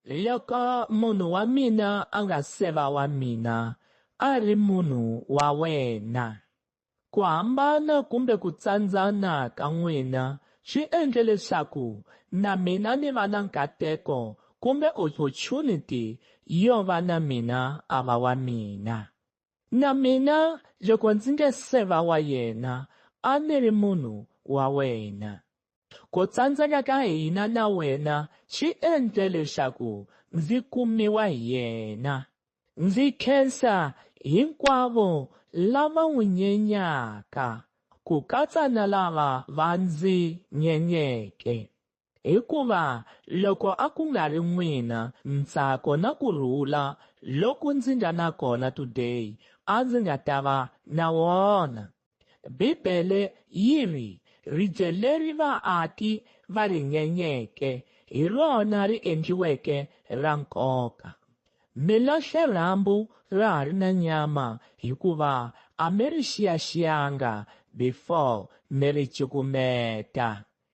Loko munhu wa mina a nga se va wa mina, a ri munhu wa wena. Ku hambana kumbe ku tsandzana ka n'wina swi endle leswaku na mina ni va na nkateko kumbe opportunity yo va na mina a va wa mina. Na mina loko ndzi nge se va wa yena a ni ri munhu wa wena. Ku tsandzeka ka hina na wena swi endle leswaku ndzi kumiwa hi yena. Ndzi khensa hinkwavo lava n'wi nyenyaka, ku katsa na lava va ndzi nyenyeke. Hikuva loko a ku nga ri n'wina, ntsako na ku rhula loku ndzi nga na kona today a ndzi nga ta va na wona. Bibele yi ri, Ribye leri vaaki va ri nyenyeke, hi rona ri endliweke ra nkoka. Mi lahle rhambu ra ha ri na nyama hikuva a mi ri xiyaxiyanga before mi ri cukumeta.